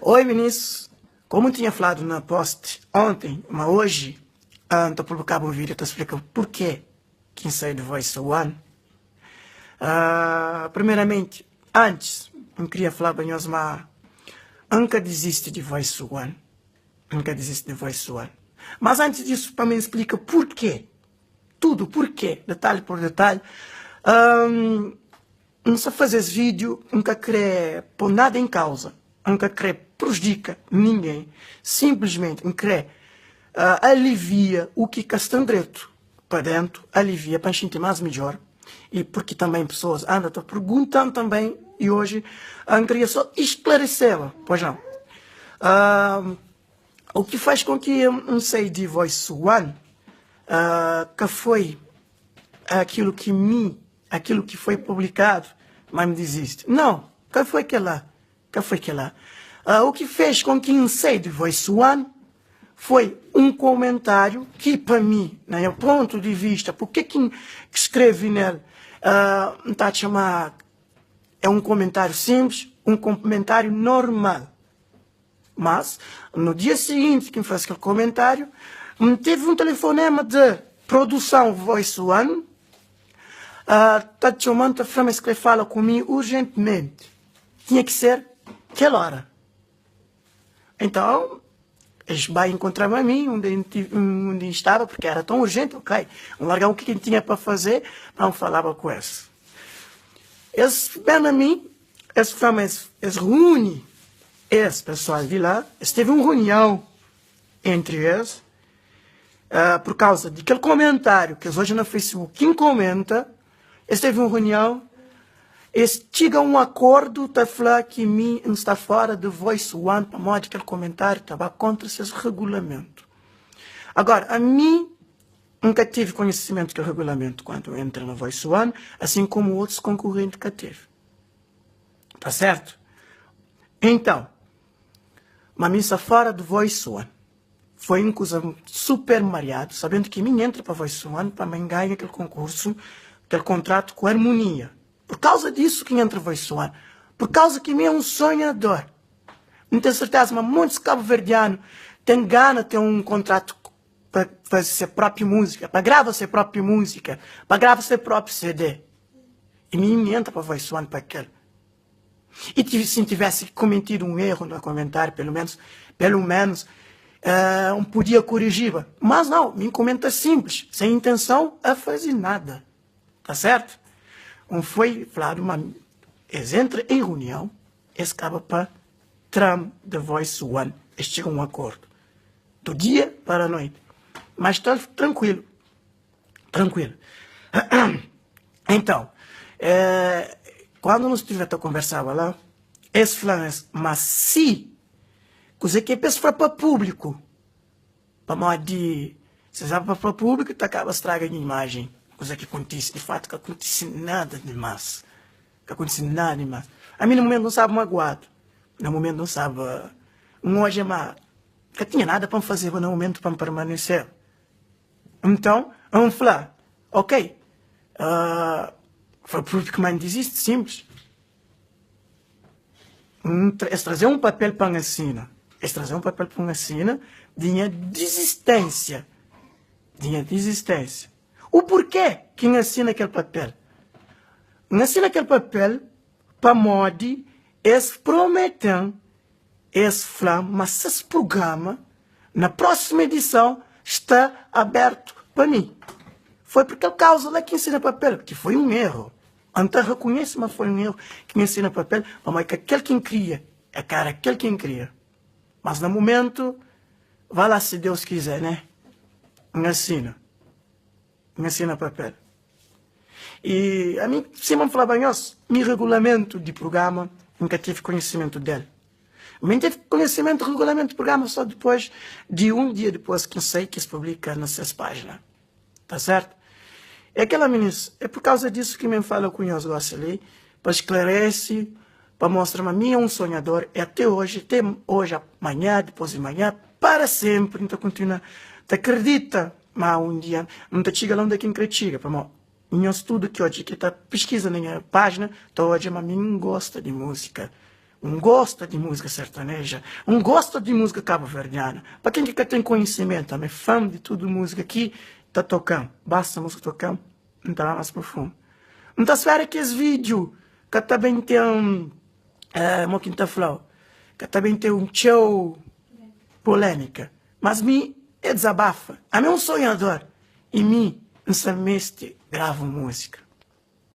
Oi minis, komu N tinha fladu na post onten ma oji N ta publikaba un video ta splika purke ki N sai di Voice One. Primeramenti, antis N kria flaba nhos ma N ka dizisti di Voice One, N ka dizisti di Voice One. Mas antis disu pa mi N splika purke, tudu purke, detalhi pur detalhi, N sta faze es video N ka kre po nada em kauza, N ka kre prujudika ninguém, simplesmente N kre alivia u ki ka sta ndretu pa dentu, alivia pa N xinti mas midjor e porque também pessoas anda ta perguntan também e hoje N kria só esclareceba, pois não? O ki faz com ki N sai di Voice One ka foi aquilo ki mi Aquilo ki foi publicado, ma mi disisti. Não, ka foi kela, ka foi kela. O ki fez com ki N sai di Voice One foi um comentário ki pa mi, na nha ponto di vista, porque ki N escrevi nel, N ta atxa ma é um comentário simples, um comentário normal. Mas, no dia seguinte ki N faz kel komentáriu, N teve un telefonema de produson Voice One ta txoma-m ta fla-m es kre fala ku mi urjentimenti. Tinha ki ser kel óra. Então, es bai enkontra-m a mi undi N staba, porque era tão urjenti, ok. N larga u ki N tinha pa faze pa N falaba ku es. Es ben na mi, es fla-m es runi Es pesoal di la, es teve un runion entri es pur kauza di kel komentáriu ki es odja na Facebook. Kin komenta, es teve un runion, es txiga un akordu ta fla ki mi N sta fora di Voice One pamodi kel komentáriu ta ba kontra ses regulamentu. Agora, ami N ka teve konhisimentu kel regulamentu kantu N entra na Voice One, asin komu otus konkurenti ka teve. Tá certo? Então, ma mi sta fora de Voice One. Foi um kuza super mariadu, sabendo ki mi entra pa Voice One pa mi ganha kel konkursu, kel kontratu ku Harmonia. Por causa disso ki entra Voice One. Por causa ki mi é um sonhador. N ten serteza ma montis kabu-verdianu ten gana ten um kontratu pa faze se propi múzika, pa grava se propi múzika, pa grava se propi CD. I mi N entra pa Voice One pa kel. I si N tivesse cometido um erro na comentário, pelo menos, pelo menos, uh, N podia corrigiba. Mas não, mi N comenta simples, sem intenção a fazer nada. Tá certo? N foi falado, ma es entra em reunião, es caba pa tram The Voice One, es chega a um acordo. Do dia para a noite. Mas tá tranquilo. Tranquilo. Então, eh, quando nós estiver a conversar lá, eles falam, mas se, coisa que é para para público, para modo de, se sabe para público, tá acaba estraga a imagem, coisa que acontece, de fato que acontece nada demais, que acontece nada demais. A mim no momento não sabe magoado, no momento não sabe, um hoje é mas, que tinha nada para fazer no momento para permanecer. Nton, N fla, Ok, foi purki ki ma N dizisti, sinplis. Es traze un papel pa N asina, es traze un papel pa N asina di nha dizisténsia, di nha dizisténsia. U purkê ki N asina kel papel? N asina kel papel pamodi es promete-m Es fla ma ses prugrama na prósimu edison sta abertu pa mi. Foi por kel kauza la ki N sina papel, ki foi un erru. N ta rakonhese ma foi un erru ki N sina papel, pamodi ka kel ki N kria, é ka era kel ki N kria. Mas na mumentu, vá lá se Deus kizer, né? N asina. N asina papel. I ami, sima N flaba nhos, mi regulamentu di prugrama N ka tive konhisimentu del. Mi N tive konhisimentu di regulamentu di prugrama so dipôs di un dia dipôs ki N sai ki es publika na ses pájina. Ta sertu? É kela, minis, é pur kauza disu ki mi N fala ku nhos gosi li, pa sklarese, pa mostra ma mi é un sonhador i ate oji, te oji, manhã, dipôs di manhã, para senpri N ta kontinua ta kridita Ma un dia N ta txiga la undi ki N kre txiga, pamodi nhos tudu ki odja ki ta piskiza na nha pájina ta odja ma mi N gosta di múzika. N gosta di múzika sertaneja, N gosta di múzika kabuverdiana. Pa ken ki ka ten konhisimentu, ami é fan di tudu múzika ki ta toka-m. Basta múzika toka-m, N ta ba más profundu. N ta spera ki es vídiu ka ta ben ten, mo ki N ta fla-u, ka ta ben ten un txeu polémika. Mas mi é dizabafa. Ami é un sonhador i mi N sta meste grava un múzika.